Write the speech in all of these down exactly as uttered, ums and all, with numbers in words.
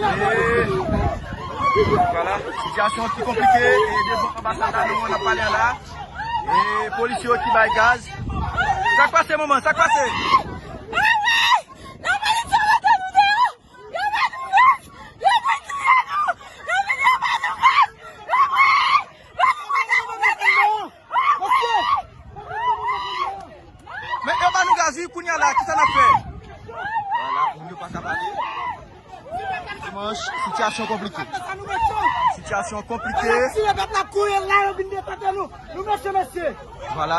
E, vwala, sitiyasyon ki konplike, e devan anbasad la, nou, n ap pale a la. E polisye yo ki bay gaz. Sa k pase, manman? Sa k pase? Men yo ba nou gaz, wi, kounye a la, kisa n ap fè? Vwala, moun yo pa ka pale. Dimanch, sitiyasyon konplike. Sitiyasyon konplike. Vwala.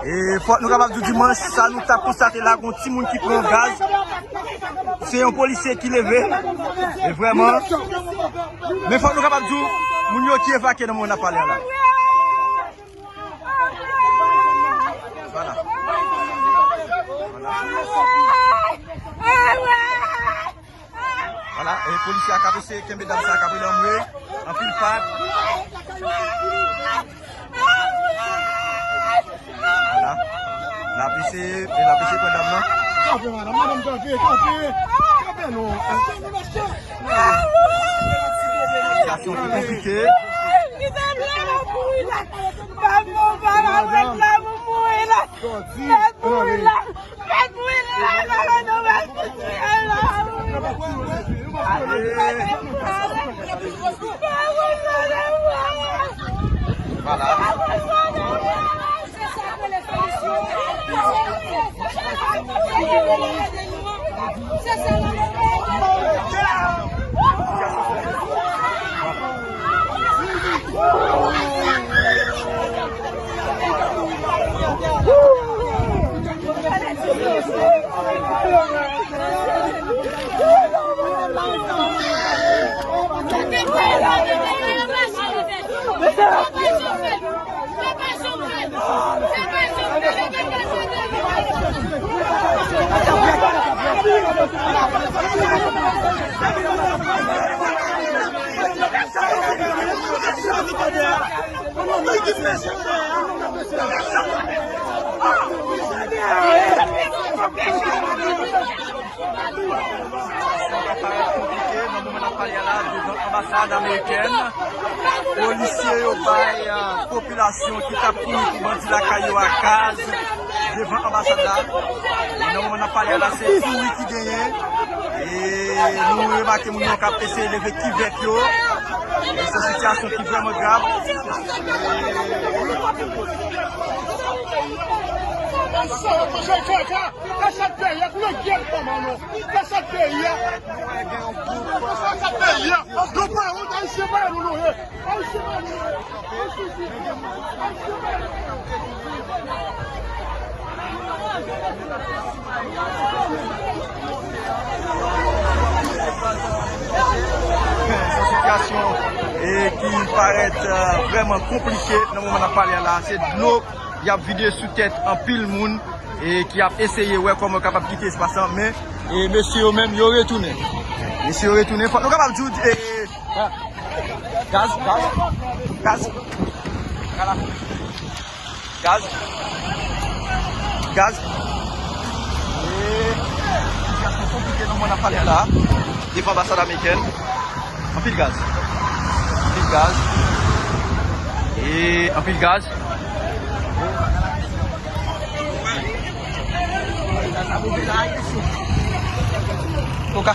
E fòk nou kapab di w dimanch, sa nou t ap konstate la, gon timoun ki pran gaz. Se yon polisye ki leve. E vrèman. Men fòk nou kapab di w, moun yo ki evakye nan moman n ap pale a la. Vwala. Vwala. Vwala, e polisye a k ap eseye kenbe dam sa a k ap rele anmwe. Anpil pat. Vwala. L ap eseye, e l ap eseye pran dam nan. Kanpe, madanm, madanm, kanpe, kanpe. Kanpe, non. Sitiyasyon ki konplike. Kite m la, m ap mouri la. Papa, papa, mwen la, m ap mouri la. Mwen ap mouri la. Mwen ap mouri la, papa, nou mwen ap mouri la. Vwala. Sitiyasyon ki parèt konplike nan moman n ap pale a la devan anbasad amerikèn. Polisye yo bay, ah, popilasyon ki t ap kouri pou bandi lakay yo a gaz devan anbasad la. E nan moman n ap pale a la, se kouri ki genyen. E nou remake moun yo k ap eseye leve kivèt yo. E se sitiyasyon ki vrèman grav. Kite sa peyi a, pou yo gen kòman nou. Kite sa peyi a. Kite sa peyi a. Nou pa wont, Ayisyen pa nou, nou ye. Ayisyen pa nou, nou ye. Se sitiyasyon, e, ki parèt, e, vrèman konplike nan moman n ap pale a la. Se dlo y ap vide sou tèt anpil moun, e, ki ap eseye wè kòman yo kapab kite espas lan, men, e, mesye yo menm, yo retounen. Mesye yo retounen. Fòk nou kapab di w, e, gaz, gaz, gaz. Gaz. Gaz. E sitiyasyon konplike nan moman n ap pale a la. Devan anbasad amerikèn. Anpil gaz. Anpil gaz. E anpil gaz. Oka.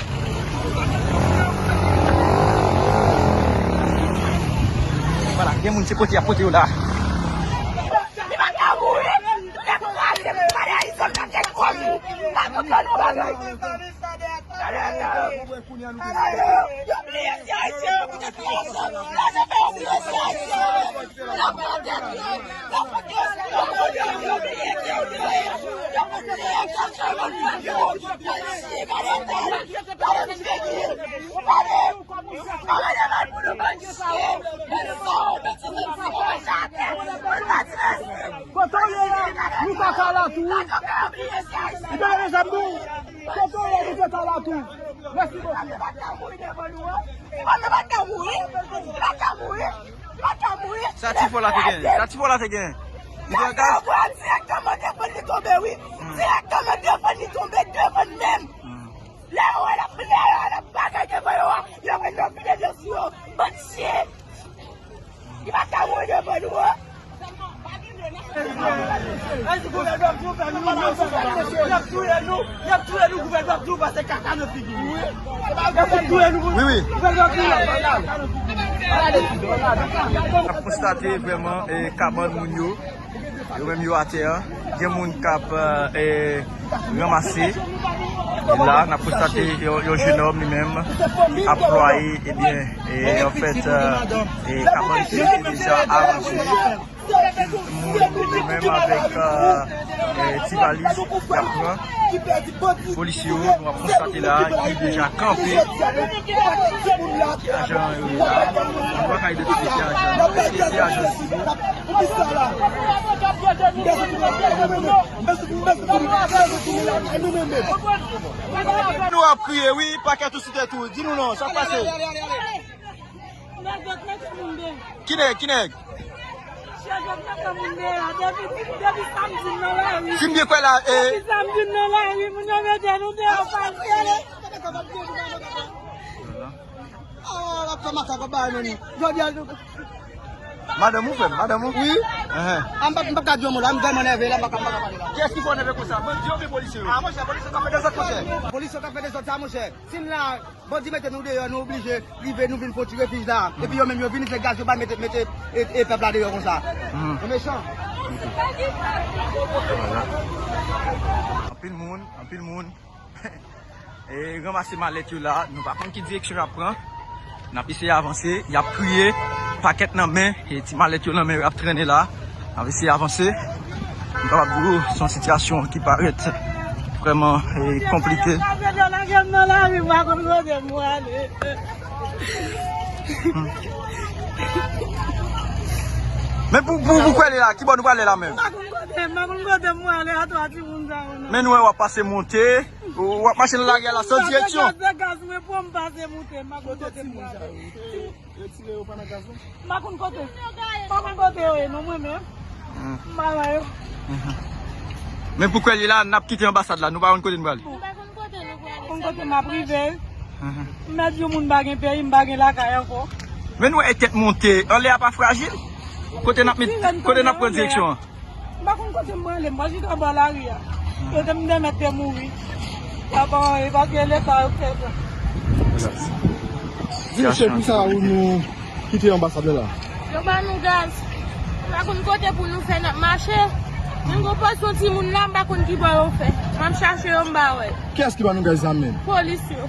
Vwala, gen moun se pote y ap pote yo la. Li pa ka mouri. Tèt kraze, li pa gen Ayisyen, li pa gen kòb. Li pa konprann yon bagay. Yo bliye se Ayisyen, yo bliye se Ayisyen, yo bliye se Ayisyen. Yo pran tèt yo, yo pran tèt yo, yo pran tèt yo, yo bliye se Ayisyen. Yo pran tèt yo, yo pran tèt yo. Kote w ye a? Nou kaka la tou wi. Li pa gen zam non. Kote w ye? Nou kaka la tou. Mèsi bokou. Sa ti fò la te gen? Sa ti fò la te gen? Li te nan gaz? Dirèkteman devan li tonbe wi. Dirèkteman devan li tonbe, devan menm. Lè yo wè l ap, lè yo wè l ap Bann chyen! Li pa ka mouri devan nou, an! Gouvènman ap touye nou, y ap touye nou, gouvènman ap touye nou, pase kaka nan figi nou. Y ap touye nou, wi, wi, gouvènman ap touye nou. N ap konstate vrèman, eh, kabann moun yo. Yo menm yo atè a. Gen moun k ap, eh, ranmase. E la, n ap konstate yon, yon jenòm li menm ap plwaye, ebyen, eh, anfèt, eh, eh, kabann ki te deja aranje. Moun yo menm avèk, eh, eh, ti valiz y ap pran. Polisye yo, nou ap konstate la, ki deja kanpe. Ki ajan yo ye la? Nou pa ka idantifye ki ajan yo ye. Èske se ajan sivil? Nou ap kriye, wi, pakèt ou site tou. Di nou non, sa k pase? Nèg yo t mete moun deyò. Ki nèg? Ki nèg? Chèf yo t mete moun deyò. Depi, depi samdi n nan lari. Si m byen kwè la, e. Depi samdi n nan lari, moun yo mete nou deyò, pa vre. Ah, l ap fè makak ap bay menm. Jodi a, madanm ou, frè m, madanm ou? Wi. Enhen. Ah, m p ap, m p ap ka di yon mo la, m vrèman nève la, m pa ka, m pa ka pale la. Kiyès ki fè w nève konsa? Bandi oubyen polisye yo? Ah, monchè, polisye k ap fè dezòd sa, monchè. Polisye k ap fè dezòd sa, monchè. Si n la, bandi mete nou deyò, nou oblije rive, nou vin fè yon ti refij la. Epi yo menm, yo vin, se gaz yo bay, mete, mete, e, e pèp la deyò konsa. Mhm. Yo mechan. Anpil moun, anpil moun. E ranmase malèt yo la, nou pa konn ki direksyon y ap pran. N ap eseye avanse, y ap kriye, pakèt nan men, e ti malèt yo nan men yo ap trennen la. N ap eseye avanse. M kapab di w, se yon sitiyasyon ki parèt vrèman, e, konplike. Lage m nan lari, m pa konn kote m prale. Men pou, pou, pou kwè li la, ki bò nou prale la menm? M pa konn kote, m pa konn kote m prale, a twa timoun sa yo nan. Men nou wè w ap pase monte, w ap mache nan lari a la san direksyon. Gaz, gaz, mwen pran m pase monte, m pa konn kote m prale. Yo tire yo pa nan gaz non? M pa konn kote. M pa konn kote yo ye non, mwen menm. Hmm. M pa wè yo. Mhm. Men pou kwè li la, n ap kite anbasad la, nou pa konn kote n prale. M pa konn kote nou prale. Konn kote m ap rive. Mhm. M mèt di yon moun m pa gen peyi, m pa gen lakay ankò. Men nou wè tèt monte, anlè a pa frajil? Kote n ap met, kote n ap pran direksyon an? M pa konn kote m prale, m pa chita anba lari a. Kote m te mèt te mouri. Papa, e paske Leta yo fè sa. Di m, se pou sa ou nou kite anbasad la? Yo ba nou gaz. M pa konn kote pou nou fè, n ap mache. Menm gon pòsyon timoun la, m pa konn ki bò yo fè. M ap chache yo, m pa wè. Kiyès ki ba nou gaz la menm? Polis yo.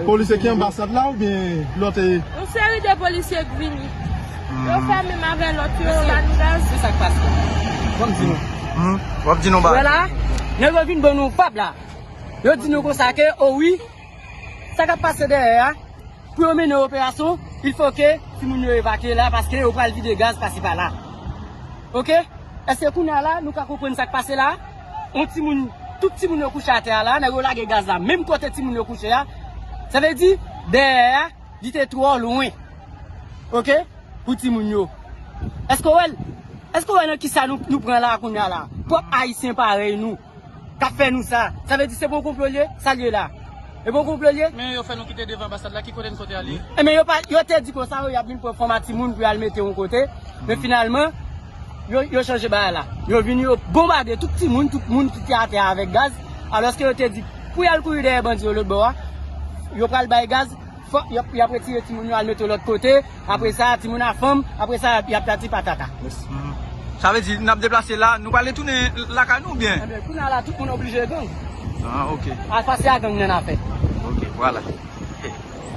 Polis ki anbasad la oubyen lòt, e? Yon seri de polisye k vini. Yo fèmen m avè lòt yo, yo ba nou gaz. Se sa k pase. Ban m di nou. Hmm. W ap di nou bagay. Wè la, nèg yo vin ban nou fab la. Yo di nou konsa ke, o wi, sa k ap pase dèyè a, pou yo mennen operasyon, il faut que timoun yo evakye la, paske yo pral vide gaz pasi pala. Oke? Èske kounye a la, nou ka konprann sa k pase la? On timoun, tout timoun yo kouche atè a la, nèg yo lage gaz la, menm kote timoun yo kouche a. Sa vle di, dèyè a, li te twò lwen. Oke? Pou timoun yo. Èske w wè l? Èske w wè nan kisa nou, nou pran la kounye a la? Pwòp Ayisyen parèy nou k ap fè nou sa. Sa vle di se bon konplo l ye, sa l ye la. E bon konplo l ye. Men yo fè nou kite devan anbasad la, ki kote n konte ale? Ebyen yo pa, yo te di konsa, yo, y ap vin pran fanm a timoun pou y al mete yon kote. Men finalman, yo, yo chanje bagay la. Yo vini, yo bonbade tout timoun, tout moun ki te atè a avèk gaz. Alòske yo te di, pou y al kouri dèyè bandi yo lòt bò a, yo pral bay gaz, fò, y ap, y ap retire timoun yo al mete yo lòt kote. Apre sa, timoun a fanm, apre sa, y ap pati patata. Sa vle di, n ap deplase la, nou pral retounen lakay nou oubyen? Ebyen, kounye a la, tout moun oblije gang. Ah, oke. Al pase a gang nan afè. Oke, vwala.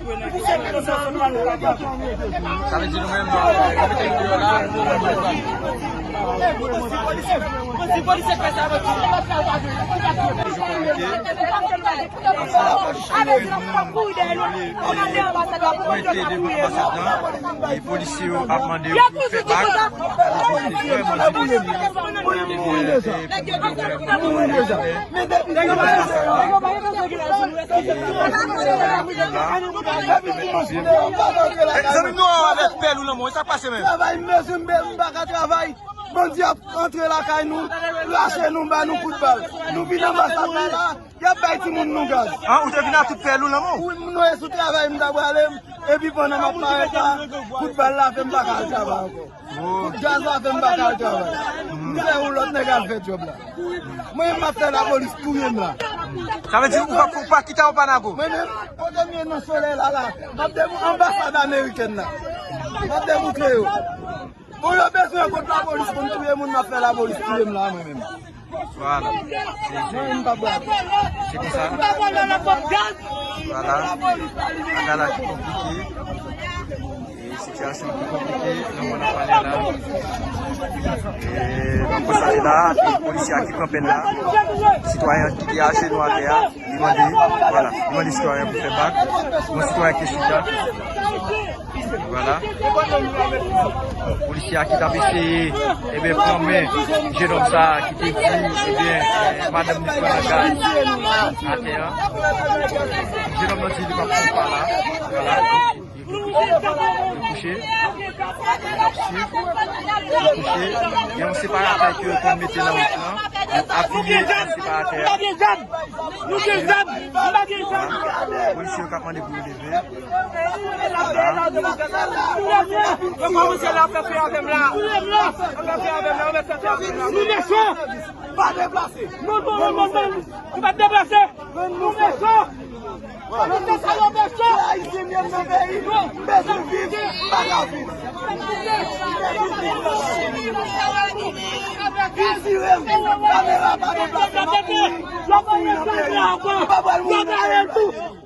Sa vle di nou menm, nou mete nou deyò la, nou Polisye yo ap mande yo pou fè bak. Zanmi nou an avèk pèl ou nan men w, sa k pase menm? Travay, mezanmi, m pa ka travay. Bandi ap antre lakay nou, rache nou, ba nou kout bal. Nou vin anbasad la, la, y ap bay timoun nou gaz. An, ou te vin ak tout pèl ou nan men w? Wi, mwen sou travay, m ta prale. Epi pandan m ap parèt la, kout bal la fè m pa ka al travay ankò. Kout gaz la fè m pa ka al travay. M fè yon lòt nèg al fè djòb la. Mwen menm m ap fè lapolis touye m la. Sa vle di ou pa, ou pa kite Opanago? Mwen menm, kote m ye nan solèy la la, m ap debou anbasad amerikèn la. M ap debouke yo. Bon, yo bezwen kot lapolis pou m touye moun, m ap fè lapolis touye m la, mwen menm. Vwala. Se, se, se konsa. Vwala. Bagay la ki konplike. E sitiyasyon ki konplike nan mòn ap pale la. E nan pòs la, tout polisye a ki kanpe la. Sitwayen an ki te ajenou atè a. Li mande, vwala, li mande sitwayen pou fè bak. Yon sitwayen ki chita. Vwala. Polisye a ki t ap eseye, ebyen, pran men jenòm sa a ki te di, ebyen, eh, madanm li pran nan gaz atè a. Jenòm nan di li p ap pran pa la. Vwala. Yo kouche. Yo kouche. Yo kouche. Gen yon separatè ke yo konn mete nan wout lan. Yo apiye yon separatè. Nou gen zam! Nou pa gen zam! Polisye yo k ap mande pou yo leve. Yo kòmanse la fè fè avè m la. Fè fè avè m la, fè fè avè m la. Nou mechan! Pa deplase! Non, non, non, non, non. Nou pa deplase! Nou mechan! Mesye sa yo mechan! Ayisyen m nan peyi, m bezwen viv, m pa ka viv. Vin tire m, kamera pa deplase, m ap mouri, m ap mouri nan peyi. M pa pral mouri nan peyi.